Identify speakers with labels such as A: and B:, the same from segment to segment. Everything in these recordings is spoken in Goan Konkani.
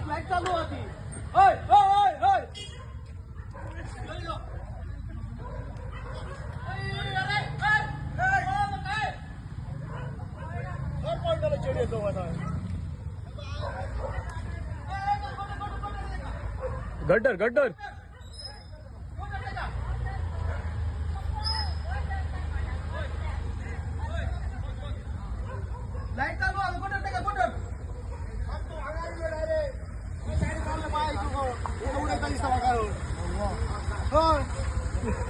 A: लाईट चालू होती. ओय ओय ओय
B: गड्डर गड्डर
A: लाईट चालू आलं. कुठं टाका कुठं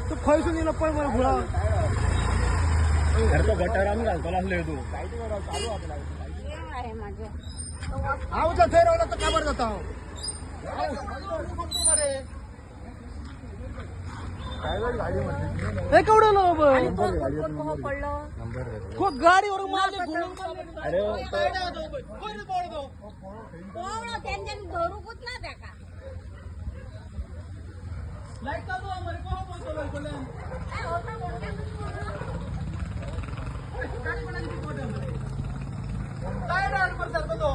A: तू खंयसून येयलो पळय मरे घुळा.
B: अरे तो गटारान घालतलो आसलो तूं.
A: हांव जर थंय रावलो तर काबार जाता हांव. हे केवढं गाडी वरून मारली.
B: अरे
C: धरूकूच ना ताका.
A: लाईट चालू आहा मरे कोण पळयतलो इकडल्यान? लायट हाड मरे सारको तो.